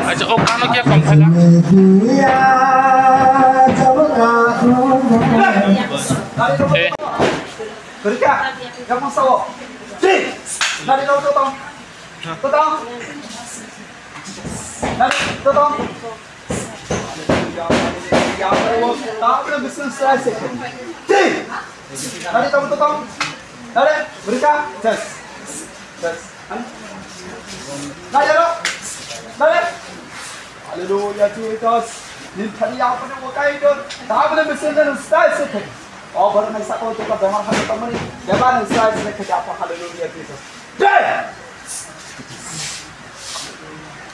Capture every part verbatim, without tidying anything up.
Acha, o kano kya kom thaka? Eh. Kerja, kamu sawo. Nari tau totong. Totong. Nari totong. Tahu belum bisa selesai. Nari tau totong. Nari, kerja. Ses. Ses. Nari, nari. Haleluya, Jesus. Nini thani apa ni wakai don. Tahu belum bisa selesai. O borok ni sakao jotto bemar hamya tongmani, bebak ni Israel ni khe apa, haleluya, Jesus. Jai!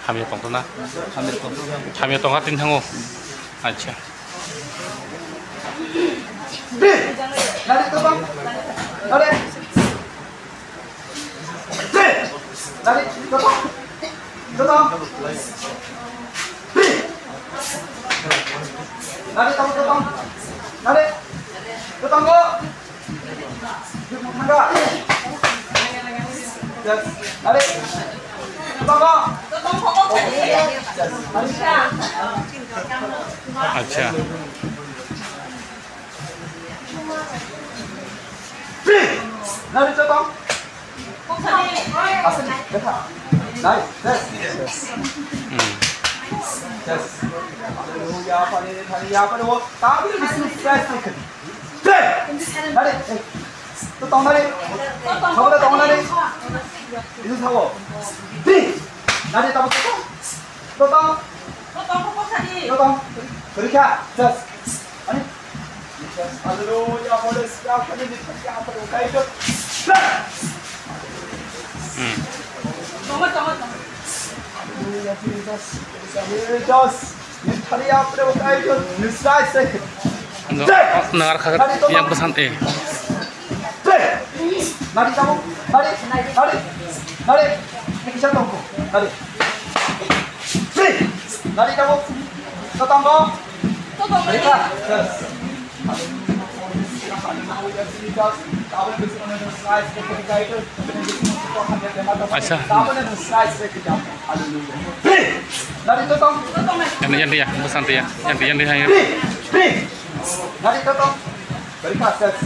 Hamya tongthokna? Hamya tongthokna. Hamya tongha tin thango. Acha. Bi! Nari totong. Nari. Nari, totong. Totong. Nari, totong, totong. Nari. Totong, go. Tangga. Yes. Nari. Totong, go. Yes. Nari. Acha. Nari, totong. Asli, betha. Nice. Yes. Yes. Yes. Haleluya, pani, pani, ya, pani, wo. Tabi, Jisu Christ ni khe. Jai. Nari, eh. Totong nari. Totong nari. Jisu thawo. Di. Nari, tabo totong. Totong. Totong, totong. Kerja. Yes. Ani. Haleluya, Holy Spirit, Holy Spirit, apa tu kai tu? Hmm. Haleluya, Jesus. Jesus. Ni thari apa tu kai tu? Ni sai sai. No, nangar khagar yang pesan eh. Nari kamu, nari, nari, nari. Ini kisah tongko, nari. Nari kamu, totong ko. Totong nari. Yes. Acha. Nari totong. Yang, yang dia, pesan dia, yang dia, yang dia, yang dia. Nari totong. Very fast, yes.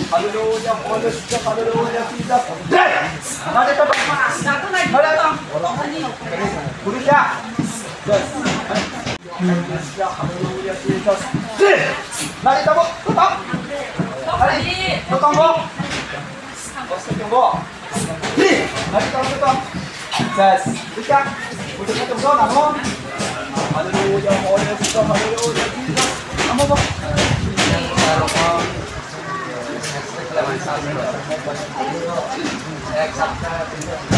Hallelujah, Holy Spirit, hallelujah, Jesus. Yes. Nari totong. Nari. Hallelujah. Yes. Hallelujah, Jesus. Yes. Nari totong. Totong. Nari totong. Haleluya, Holy Spirit, haleluya, Jesus. Amo bo.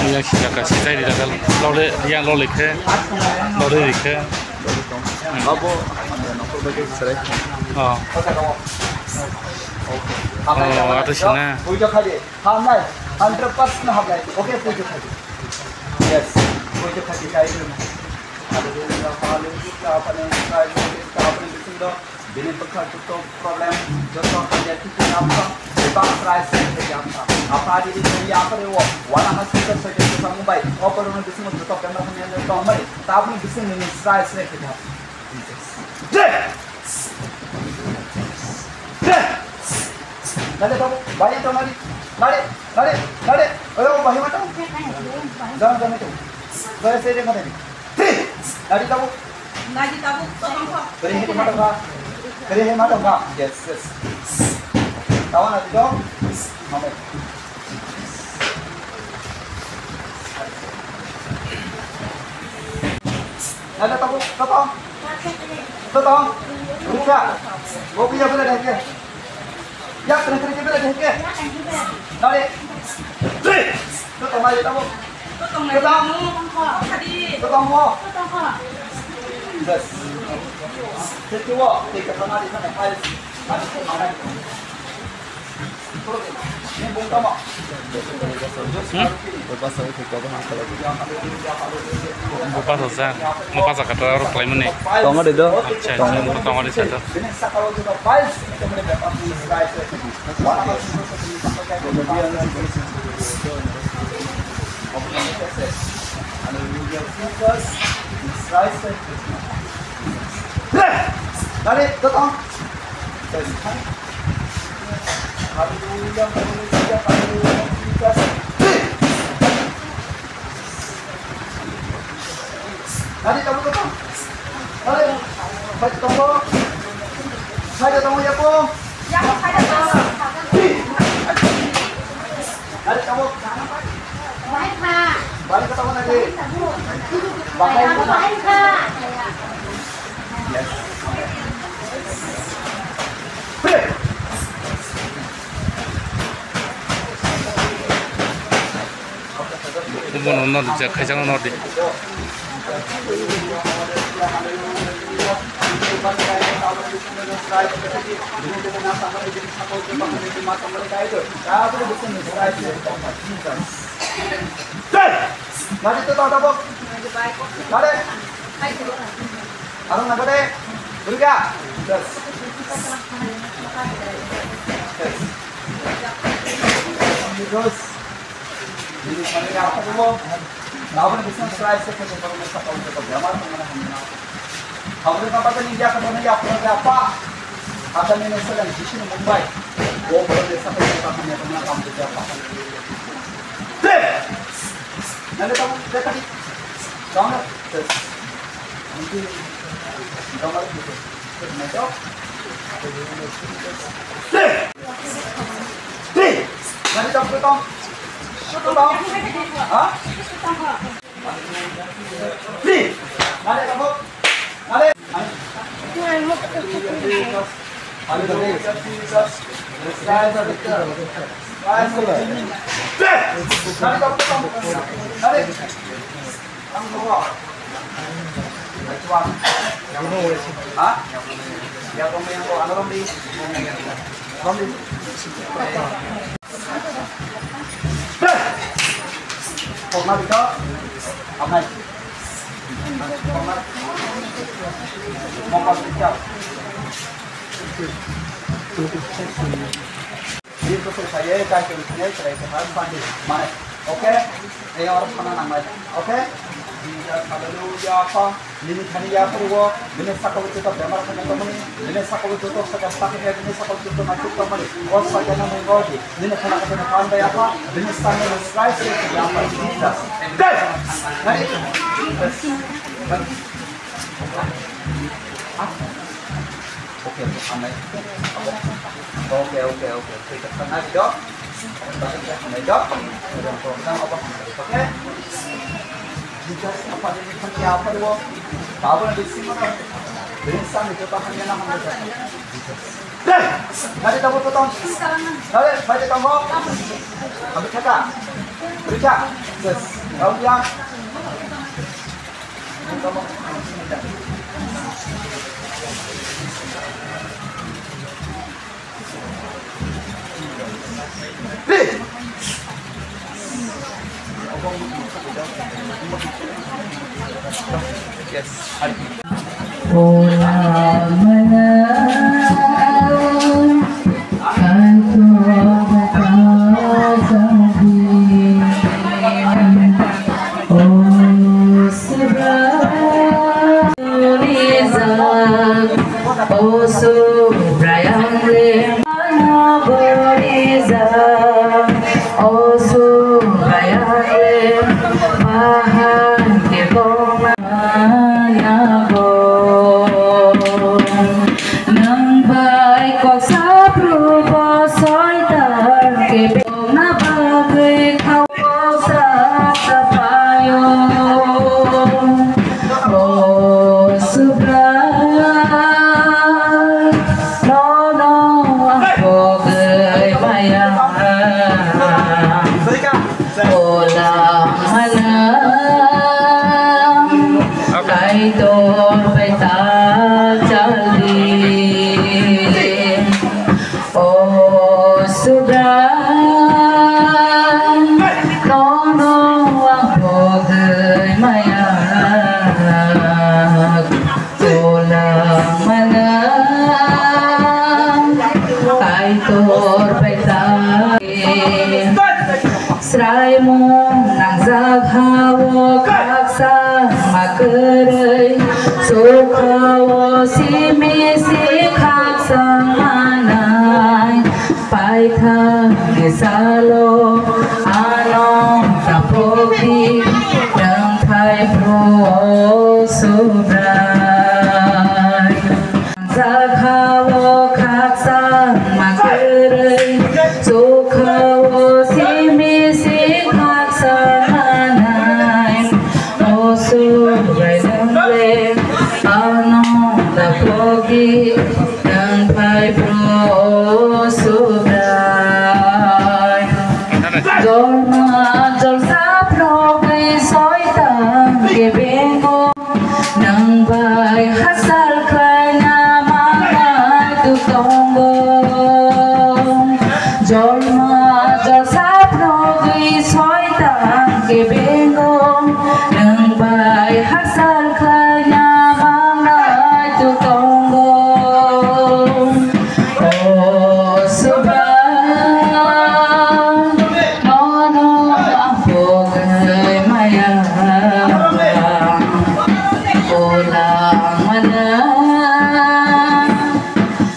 Yang sejak kasih saya di dalam lole, yang lole ke, lole ke. Abo, nokol bagi serai. Oh. Oh, atau sini. Hamnai, hundred percent hamnai. Okay, pujo khaji. Yes, pujo khaji kai dun. Hallelujah, hallelujah, apa ni, apa ni, apa ni, apa ni, apa ni, Bini bwkha joto problem, joto hamya khe khe yapha, bebak srai srai khe yapha. Apha adi di khe yapha re o, wana ma sita sita khe khe mumbai, o korona bisingo joto bemar hamya le tongmani, tabuk bisingo nini srai srai khe yapha. Nade babu, bai to nadi, nade, nade, nade, ayo bai ma to, jangan jangan itu, saya saya dia mana ni, nadi babu. Nagi tabuk, totong kho. Kari he matong kha. Kari he matong kha. Yes, yes. Tawa na dito. Mame. Nada tabuk, totong. Totong. Rusa. Bobi ya bela deh ke. Ya, kena kena kena deh ke. Nade. Three. Totong nadi tabuk. Totong mo. Totong mo. Totong mo. Yes. Thank you. Take a nadi sana. Files. Nadi sana. Ni bung tama. Hmm? Bupasa sa, bupasa kata aro kelaimani. Tongo de do. Acha, acha, tongo de sa do. Bini saka o joto files, itu mana dapat di slice itu. Wana masih itu sendiri sampai kayak gitu. Kemudian itu slice itu. Hei, datang. Haleluya, haleluya, haleluya, Jesus. Nadi kamu tu kang? Nadi, baik kamu. Saya kamu ya kong. Ya, saya kamu. Nadi kamu. Baik, Pak. Baik kamu nadi. Baik, Pak. Baik, Pak. Yes. Pray. Bono nor di, khaijak nor di. Nadi to tata bok. Nadi. Arung nagade. Durga. Yes. Yes. Yes. Nini thani ya apa dulu? Nabani bising srai se kene baru mesa kau jaga bemar kau mana hamna. Hamna kau kata ni ya kata ni ya apa ya apa? Kata ni mesa dan sisi ni Mumbai. Wo baru mesa kau jaga hamna kau mana kamu jaga apa? Deh. Nanti kamu deh tadi. Kamu deh. Nanti kamu deh. Bini bwswk sa ye, chai chwng thwngwi chwrai kwthar pandi. Mane, okay? Ei oro thana nangnai. Okay? Jesus, hallelujah, Apha. Nini thani ya phuru o, bini saka o joto bemar thani tongmani, bini saka o joto sakha sakha ya, bini saka o joto naisik tongmani. O sakha no mung o di, nini thana kata no phan bai Apha, bini saka no slice ya Apha, Jesus. Dai! Nani? Jesus. Okay, okay, hambai. Okay, okay, okay. Thwi tak tak nai do. Hambai do. Okay. Jika apa dia kan dia apa dia? Tahu nanti sih mana? Bini saka ni joto hamya na hamya. Dai! Nadi tabuk totong. Nadi, bai totong mo. Ambil kata. Beri cak. Yes. Tahu dia? Yes. Hari. O Subraiyang le ano borijak, O Subraiyang le bahai khe tongna nango. Nwng bai kok saphru bo Soitan khe bengna bagwi khao sa sa phaio. O Subrai, nono ang pogwi maya. Ola mana Kaitor bai ta chaldi. O Subrai, nono ang pogwi maya. Ola mana Kaitor bai ta. Sraimung nangjak ha-o khaksa ma kwrwi, chukha-o simi si khaksa manai. Paithakni salo ano taphokdi, nwng thai phru o Subrai. Sakha-o khaksa ma kwrwi, chukha-o simi si khaksa manai. O Subrai, nwng le ano taphokdi, nwng phai phru o Subrai. Jolma jolsa phrogwi Soitan khe bengo. Nwng bai hasal khlaina manai tu tongo. Jolma jolsa phrogwi Soitan khe bengo. Nwng bai hasal khlaina manai tu tongo. O Subrai, nono ang pogwi maya. Ola mana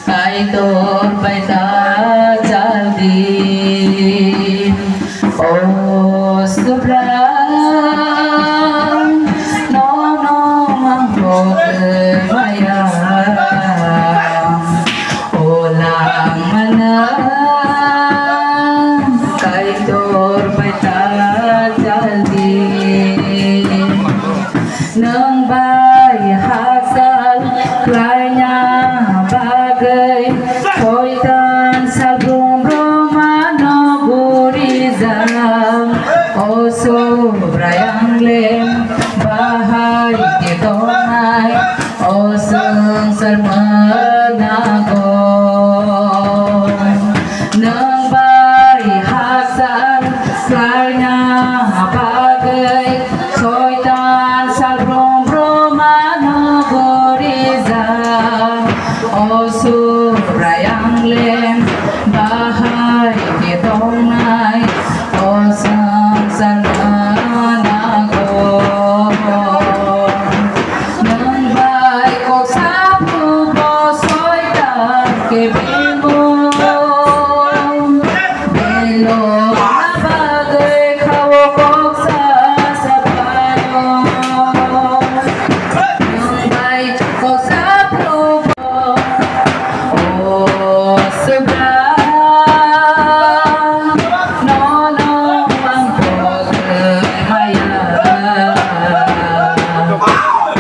Kaitor bai ta chaldi. O Subrai, nono ang pogwi maya. Ola mana Kaitor bai ta chaldi. Nwng bai hasal khlaina bagwi Soitan salbrum brumano gurijak. O Subrai, ang le bahai khe tongnai o swngchar mwnago. Nwng bai hasal khlaina bagwi Soitan salbrum brumano gurijak. O Subrai, ang le bahai khe tongnai o swngchar mwnago. Nwng bai kok saphru bo Soitan khe bengo. Belokna bagwi khao kok sa sa phaio. Nwng bai kok saphru bo, o Subrai, nono ang pogwi maya.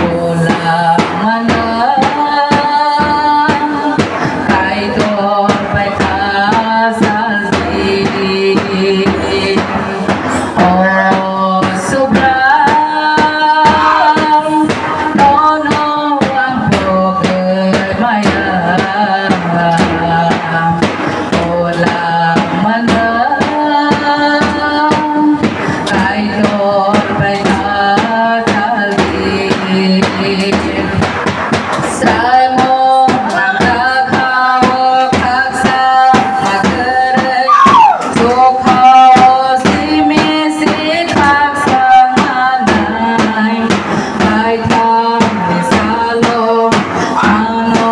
Ola mana Kaitor bai ta chaldi. O Subrai, nono ang pogwi maya. Ola mana Kaitor bai ta chaldi. Sraimung nangkha o khaksa ma kwrwi, chukha o simi si khaksa manai. Paithakni salo ano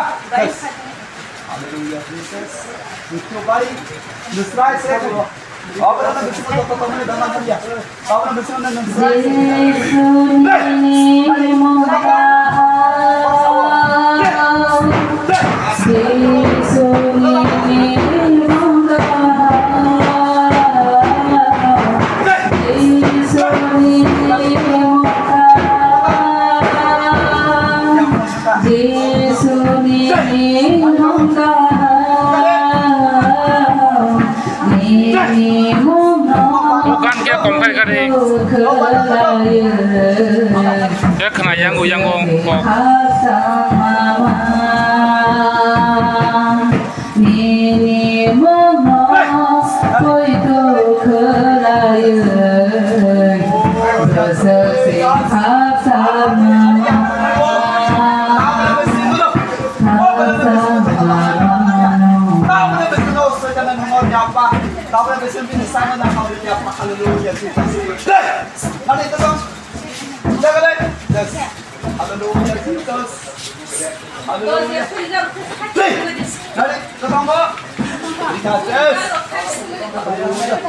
Hallelujah, Jesus. Thank you, buddy. Describe, say, Abraham, this is what the Bible does not tell you. Abraham, this is what the Bible says. Bukan khe tongkha kha de. Khe khna yango yango kok. Nini mono poito khwlaiwi, bwswk se khaksa mano, khaksa mano. Hallelujah, Jesus. Hallelujah, Jesus. Hallelujah. Ready? Come on, go. Yes. Hallelujah.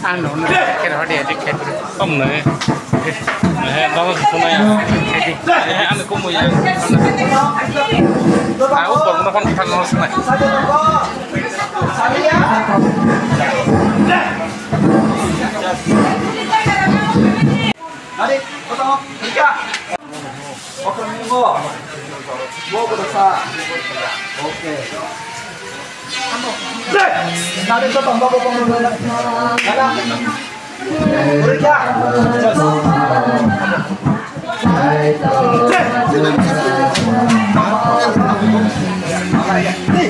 Ang no, no, kira hodi adik khaitri. Kom no. Eh, baba se sunai. Eh, ano kom ya. Ah, upor no kon thang no sunai. Narik, potong, nikah. Oke, minggu. Bo, bo, sa. Oke. Deh. Narik, potong, bo, bo, bo, bo, bo. Dalam. Nikah. Just. Deh.